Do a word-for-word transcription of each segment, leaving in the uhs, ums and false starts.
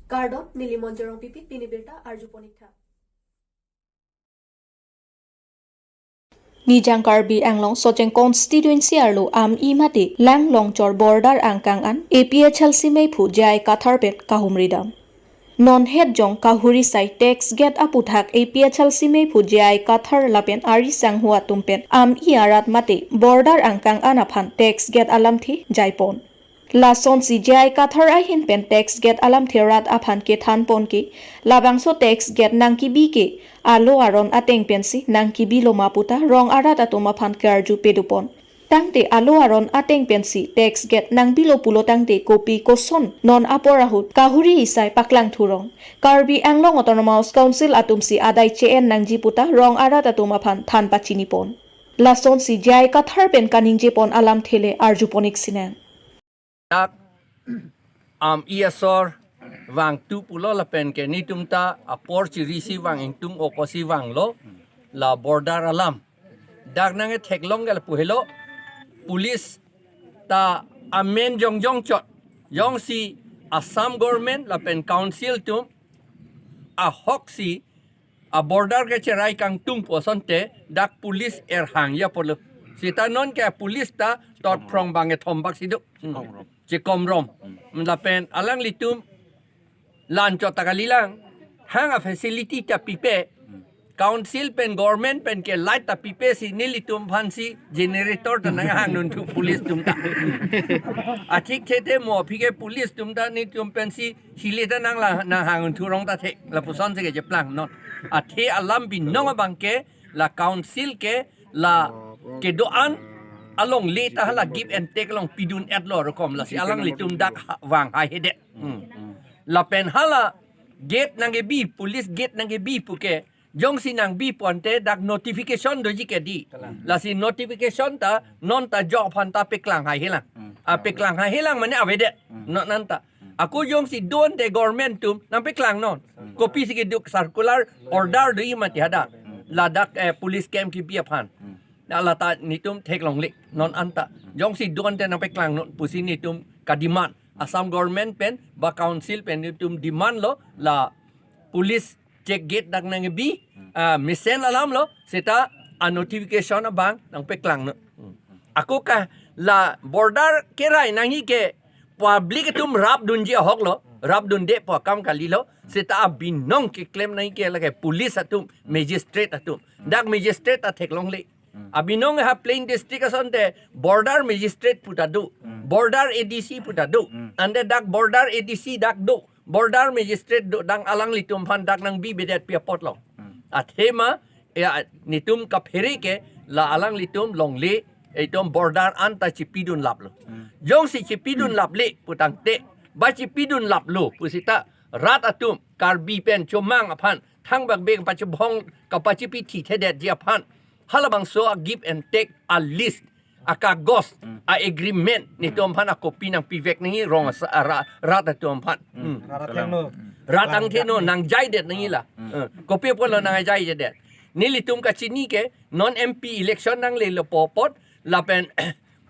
Kardom, neli Monjorong Pipi, pini birta arjupon-iktha. Nijang Karbi Anglong Socheng constituency arlo Ami mate Langlongchor border angkang an A P H L C meiphu J I Kathar pen kahumridam. Non het jong kahuri sai tax gate aputhak A P H L C meiphu J I Kathar lapen ari sangho atum pen Ami arat mate border angkang an aphan tax gate alamthe jaipon. Lasonsi J I Kathar ahin pen tax gate alamthe rat aphan kethanpon ke, labangso tax gate nangkebi ke alo aron ateng pensi nangkebilo ma puta rong arat atum aphan karju pedupon. Tangte alo aron ateng pensi tax gate nangbilo pulo tangte kopi koson non apor ahut kahuri isai paklang thurong. Karbi Anglong Autonomous Council atumsi adai che-en nangji puta rong arat atum aphan than pachinipon. Lasonsi J I Kathar pen kaningjepon alamthe le arjupon-ik sinang. Dak Ami asor vangtu pulo lapen ke netum ta apor chirisi vang ingtung okosi vanglo la border alam. Dak nangketheklong ke lapu helo, police ta amen jongjong chot. Jongsi Assam government lapen council atum ahoksi a border kecherai kangtung pu asonte dak police erhang ya polo. Sita non ke police ta tot phrong bang kethom bak si do. Hmm. Chikomrom. Hmm. Lapen alanglitum lan chot ta kalilang. Hang a facility ta pipe. Hmm. Council pen government pen ke light ta pipe si nelitum aphansi generator ta nanghang nun thu police atum ta. Athik the te mo aphi ke police atum ta netum pensi hile ta nangla nanghang thurong ta the. Lapuson si kecheplang non. Athe alam binong abang ke la council ke la kedo-an alongle ta hala give and take along pidun-etlo rokom, lasi alanglitum dak ha-, vang haihedet. Hmm. Lapen hala gate nangkebi, police gate nangkebi puke, jongsi nangbiponte dak notification doji ke di. Kalang. Lasi notification ta non ta jok aphan ta peklang haihelang. Hmm. A peklang haihelang mane avedet. Hmm. Non anta. Hmm. Ako jongsi donte government atum nangpeklang non. Hmm. Kopisi keduk circular order do-i mati hadak. Hmm. Ladak, eh, police camp kebi aphan. Hmm. Na lata netum theklongle non anta. Hmm. Jongsi donte nangpeklang non pusi netum kademand. Assam government pen ba council pen netum demandlo la police check gate dak nangkebi, hmm, ah, mesen alamlo, seta a notification abang nangpeklang non. Hmm. Ako ka la border kerai nangji ke public atum rapdunji ahoklo, rapdunde pu akam kalilo, seta abinong keklem nangji ke lake police atum, magistrate atum. Hmm. Dak magistrate ta theklongle. Hmm. Abinong ha plain district asonte border magistrate pu ta do, hmm, border A D C pu ta do. Hmm. Ante dak border A D C dak do, border magistrate do, dang alanglitum aphan dak nangbibedet pi apotlo. Hmm. Athema, ya, netum kaphere ke la alanglitum longle, itum border anta chipidun laplo. Hmm. Jongsi chipidun laple pu tangte, ba chipidun laplo pusita rat atum Karbi pen chomang aphan thangbak beng pachibhong kapachipithi thedetji aphan halabangso a give and take a list, a kagos, hmm, a agreement, hmm, netum aphan a copy nangpivek nangji rong asa-, a ra-, rat atum aphan. Hmm. Hmm. Rat angthengno. Rat angthengno nangjaidet nangji la. Hmm. Eh, kopi apotlo nangjaidet. Nelitum kachini ke non M P election nanglelo pu apot lapen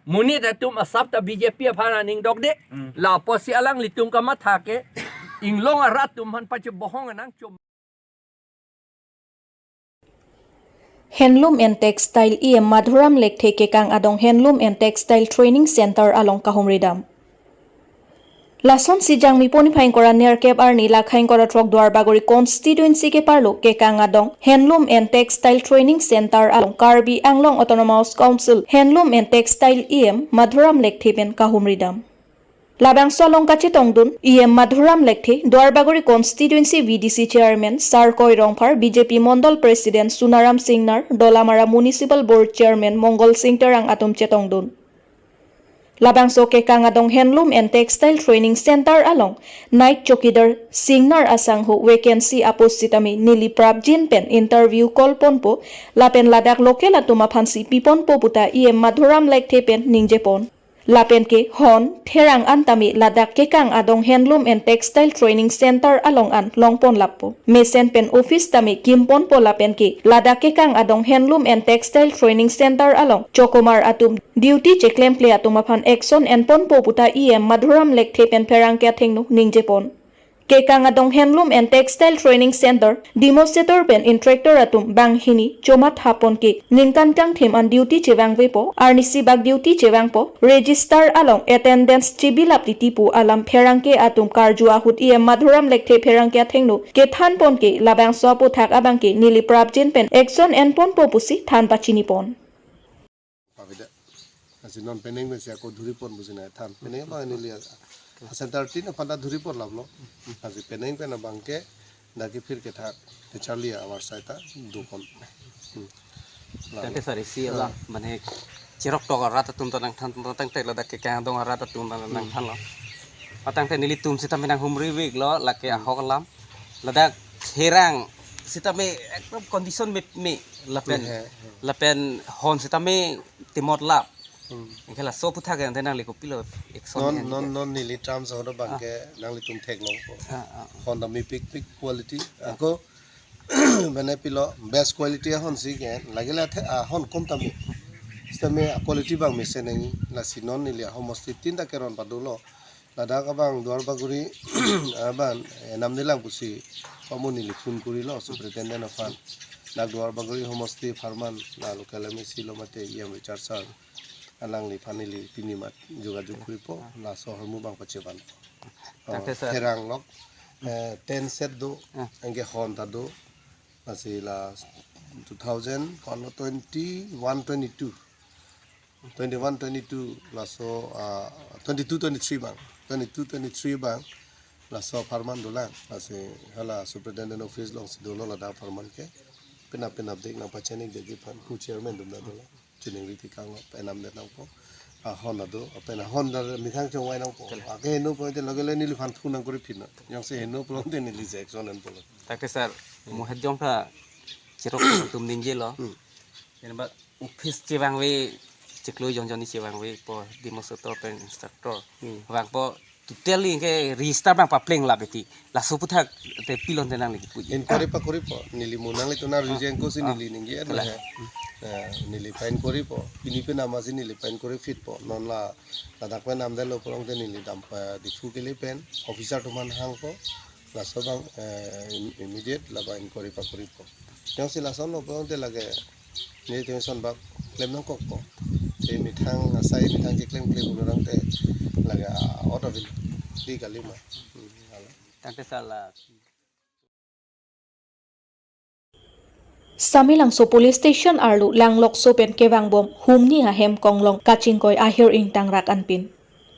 monit atum asap ta B J P aphan aning dokde. Hmm. Lapusi alanglitum kamatha ke inglong arat atum aphan pachibohong nangchom. Handloom and Textile E M Madhuram Lekthe Kekang Adong Handloom and Textile Training Center along kahumridam. Lasonsi Jangmi poni phai ingkoi ra nerkep arni lakhai ingkoi ra throk Duarbagori constituency keparlo Kekang Adong Handloom and Textile Training Center along Karbi Anglong Autonomous Council Handloom and Textile E M Madhuram Lekthe pen kahumridam. Labangso along kachetongdun E M Madhuram Lekthe, Duarbagori Constituency V D C Chairman Sarkoi Rongphar, B J P Mondol President Sunaram Singnar, Dolamara Municipal Board Chairman Mongol Sing Terang atum chetongdun. Labangso Kekang Adong Handloom and Textile Training Center along night chowkidar Singnar asangho vacancy apot sitame neli prapjin pen interview call ponpo lapen ladak local atum aphansi piponpo puta E M Madhuram Lekthe pen ningjepon. Lapen ke hon therang an tame ladak Kekang Adong Handloom and Textile Training Center along an longpon lappo. Mesen pen office tame kimponpo lapen ke ladak Kekang Adong Handloom and Textile Training Center along chokomar atum duty cheklemkle atum aphan action enponpo puta E M Madhuram Lekthe pen pherangke athengno ningjepon. Kekang Adong Handloom and Textile Training Center, Dimosetor pen instructor atum banghini chomat hapon ke ningkan kangthim an duty chevangvepo, arnisi bak duty chevangpo, register along attendance chibilap titi pu alam pherangke atum karju ahut E M Madhuram Lekthe pherangke athengno kethanpon ke labangso aputhak abang ke neli prapjin pen action enponpo pusi than pachinipon. Pavida. Lasi non penang pensi ako dhuripon pusi nangthan. Penang abang neli a center tin aphan ta dhuripon laplo. Lasi penang pen abang ke dak kephir kethak kecharli awar sai ta dukon. Hmm. Lalu. Tangte sir, isi la mane chirok tok arat atum ta nangthan, tangte ladak Kekang Adong arat atum ta nangthanlo. Atangte nelitum sitame nanghumri veklo lake ahok alam. Ladak therang sitame ekdom condition me me lapen, he, he, lapen hon sitame timot lap. Hmm. Anke laso aputhak ke ante nangli kopilo action non, non, non neli terms ahut abang ke nanglitum theklongpo. Ah, ah. Hon ta mepikpik quality. Ako mane pilo best quality ahon si ke lagile athe ahon kom tame. Sitame a quality abang mesen nangji lasi non neli ahomosti tin ta keron padolo. Ladak abang Duarbagori abang enamdelang pusi pamo neli phone korilo superintendent aphan. Dak Duarbagori homosti apharman la local M A C lo mate E M Richard sir. Alangliphan neli pini mat jogajog koripo, laso ahormu abang pachevan. Oh, tangte sir. Therang lok, eh, ten set do, ah, anke hon ta do, lasi la two thousand, kono twenty-one, twenty-two. Twenty-one, twenty-two, laso, ah, twenty-two, twenty-three abang. Twenty-two, twenty-three abang, laso apharman dolang. Lasi hala superintendent office alongsi dolo ladak apharman ke. Penap penap dik nangpachini dekji aphan pu chairman atum ta dolang. Chiningri tekang lo, penam det nangpo. Ahon ta do, pen ahon ta methang chongvai nangpo. Kali. Ake heno point lagile neliphan thu nangkori phit na. Jongsi heno pulote neli je action enpo lo. Tangte sir, mo het jong ta chirok atum ningjelo. Hmm. Yen ba office chevangve, chiklo jong jong ni chevangvepo, Dimosetor pen instructor. Hmm. Vangpo totally ke register abang papleng lap eti. Laso aputhak te pilon te nangli kipu. Inquiry pakoripo, neli mo nanglitum arju jengko si, ah, neli ningje, kala, lahe. Eh, neli pa-inquiry po, pini penam si neli pa-inquiry phitpo. Non la, ladak pen namdetlo pulote neli dam pa Diphu kele pen, officer atum aphan hangpo. Laso abang, eh, im-, immediate labang inquiry pakoripo. Jongsi lason lo pulote lake nelitum ason bak klem nangkokpo. Te methang asai methang keklem klem pulo tangte lake, ah, out of it di kali ma. Hmm, hala. Tangte sir la. Samelangso Police Station arlo langlokso pen kevangbom humni ahem konglong kachingkoi ahir ingtangrak anpin.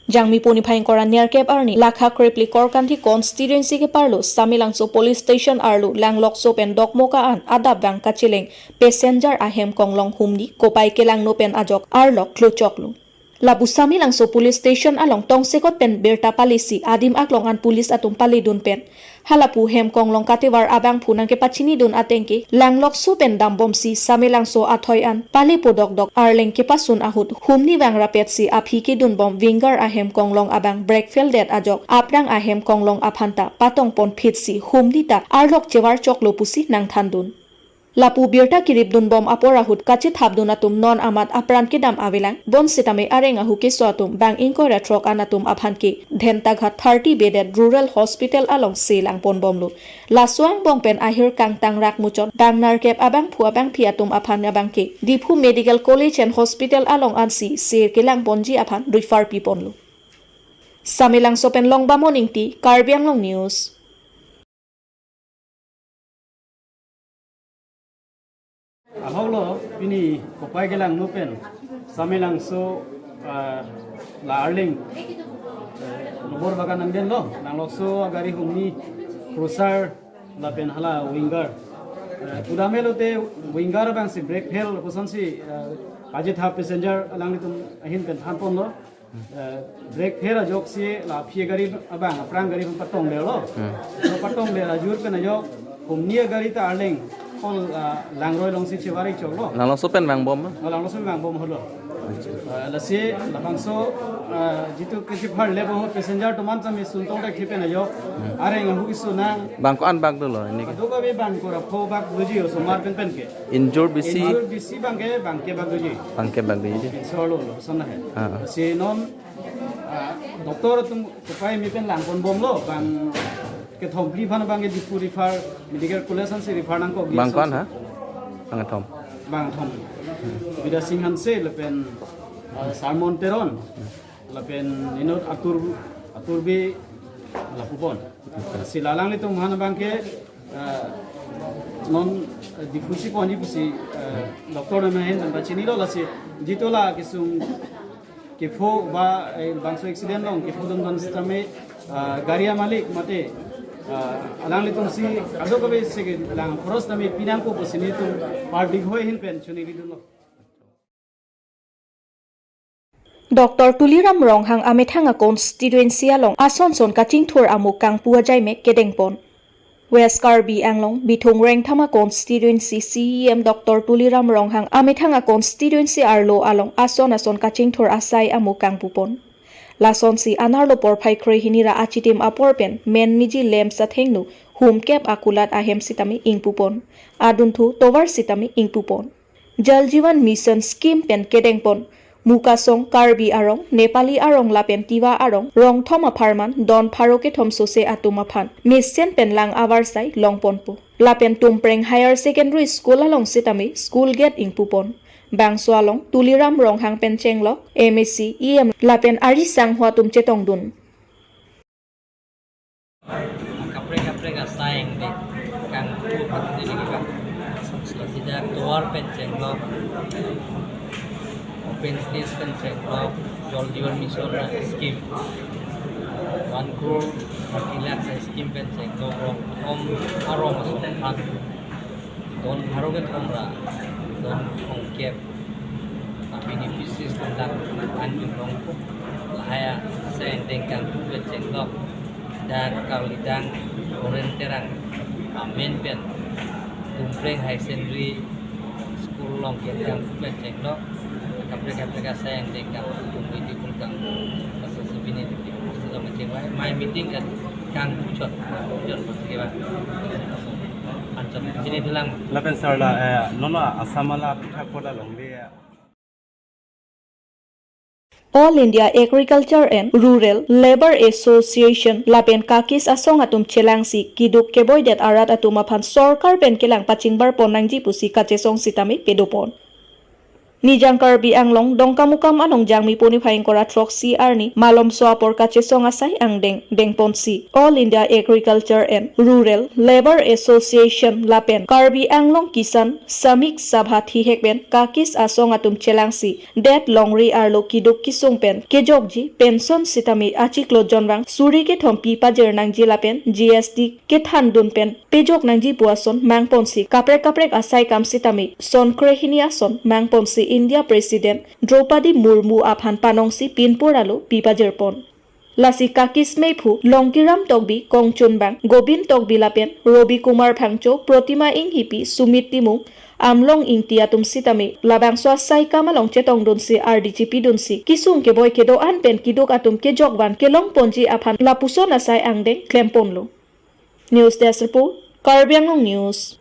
Jangmi puni phai ingkoi ra nerkep arni lakha krepli Korkanthi constituency keparlo Samelangso Police Station arlo langlokso pen Dokmoka an adap vang kacheleng passenger ahem konglong humni kopai kelangno pen ajok arlok klochoklo. Lapu Samelangso Police Station along tongsekot pen birta palisi adim aklong an police atum paledun pen halapu hem konglong katevar abangphu nangkepachinidun ateng ke langlokso pen dambomsi Samelangso athoi an pale podokdok arleng kepasun ahut humni vangrapetsi aphi kedunbom winger ahem konglong abang brake fail det ajok aphrang ahem konglong aphanta patongpon phitsi humni ta arlok chevarchoklo pusi nangthandun. Lapu birta kiripdunbom apor ahut kachethapdun atum non amat apran kedam avelang, bonsitame areng ahu keso atum bang ingkoi ra throk an atum aphan ke Dhentaghat thirty bedded rural hospital along se langponbomlo. Laso angbong pen ahir kangtangrak muchot bang nerkep abangphu abangphi atum aphan abang ke Diphu Medical College and Hospital along ansi se kelangponji aphan refer piponlo. Samelangso pen Longbamon Ingti, Karbi Anglong News. Ahok lo, pini kopai kelangno pen Samelangso, ah, la arleng, eh, Rubber Bagan angdeng lo, langlokso agari humni Crusher lapen hala winger. Eh, pudamelo te winger abangsi brake fail kosonsi, eh, pachethap passenger alanglitum ahin pen thanponlo. Eh, brake fail ajoksi la aphi gari abang, aphrang gari abang patong delo. Hmm. So patong de ajur pen ajok humni agari ta arleng kol, ah, langroi alongsi chevar-ik choklo. Langlokso pen vangbom ma? Oh, langlokso pen vangbom holo. Acha. Eh, lasi labangso, eh, jitu kechephar le bo passenger atum an sami suntong ta kipen ajok. Hmm. Areng ahu keso nang. Bang ko-an bak dolo hini ke? Ado kave bang ko ra pho bak doji osomar penpen ke. Injure bisi? Injure bisi bang ke, bang ke bak doji. Bang ke bak doji. Solo lo, sana hai. Ah, ah. Lasi non, ah, doctor atum kopai mi pen langponbomlo, bang Kethom phli aphan abang ke Diphu refer, Medical College ansi refer nangkok. Bang ko-an ha? Bang kethom. Bang kethom. Bidya Sing Hanse lapen, uh, Sermon Teron. Lapen inut Atur, Atur Bey lapu pon. Si alanglitum aphan abang ke, uh, non, uh, Diphu si ponji pusi, uh, doctor namahin dan pachinilo lasi jitola kesung kepho ba, eh, bangso accident along kepho dun dun sitame, ah, gari amalik mate, ah, alanglitum si ado kabe seke lang khoros tame pinangkok pusi nelitum public hoi ahin pen choningri dunlo. Doctor Tuliram Ronghang amethang a constituency along ason son kachingthur amuk kangpu ajaimek kedengpon. West Karbi Anglong, Bithung Rengthama constituency C E M Doctor Tuliram Ronghang amethang a constituency arlo along ason ason kachingthur asai amuk kangpupon. Lasonsi anerlo porphai kre hini ra achitim apor pen menmiji lamps athengno humkep akulat ahem sitame ingpupon. Adunthu tovar sitame ingpupon. Jal Jeevan Mission scheme pen kedengpon Mukasong, Karbi arong, Nepali arong lapen Tiwa arong, rong thom apharman don pharo kethom sose atum aphan mesen pen lang avarsai longponpo. Lapen Tumpreng Higher Secondary School along sitame school gate ingpupon. Bangso along Tuliram Ronghang pen chenglok, M A C, E M lapen ari sangho atum chetongdun. Kaprek kaprek asai angdeng kangpu pati dili ba. Sida tovar pen chenglok, open space pen chenglok, Jal Jeevan Mission scheme, one crore thirty lakhs scheme pen chenglok, rong thom arong ason aphan don pharo kethom ra don thomkep a beneficiaries atum dak an jumlongpo. Lahai asai angdeng kangpu pen chenglok, dak Karlidang Oren Terang amen pen Tumpreng Higher Secondary School along ke kangpu pen chenglok. Kaprek kaprek asai angdeng kangpu atum bidi pun kangpu. Kaso si pini di pini sudah meeting, mai meeting kan kangpu chot, kangpu chot pasti ke ba. Anchot chini dilang. Lapen sir la, eh, nono Assam ala apithak koda longle. All India Agriculture and Rural Labour Association lapen KAKIS asong atum chelangsi kiduk keboidet arat atum aphan sorkar pen kelang pachingbarpon nangji pusi kachesong sitame pedopon. Nijang Karbi Anglong Dongkamukam anong Jangmi puni phai ingkoi ra throksi arni malomso apor kachesong asai angdeng dengponsi All India Agriculture and Rural Labour Association lapen Karbi Anglong Kisan Samik Sabha thihek pen KAKIS asong atum chelangsi det longri arlo kiduk kisung pen kejokji pension sitame achiklo jonvang suri kethom pi pajir nangji lapen G S T kethandun pen pejok nangji pu ason mangponsi kaprek kaprek asai kam sitame son kre hini ason mangponsi India President Draupadi Murmu aphan panongsi pinpur alo pi pajirpon. Lasi KAKIS meiphu Longkiram Tokbi, Kongchunbang Gobin Tokbi lapen Robi Kumar Phangcho, Protima Inghipi, Sumit Timung, Amlong Ingti atum sitame labangso asai kam along chetongdunsi ardi chipidunsi kisung keboi kedo-an pen kiduk atum kejokvan kelongponji aphan lapuson asai angdeng klemponlo. News Desk Report, Karbi Anglong News.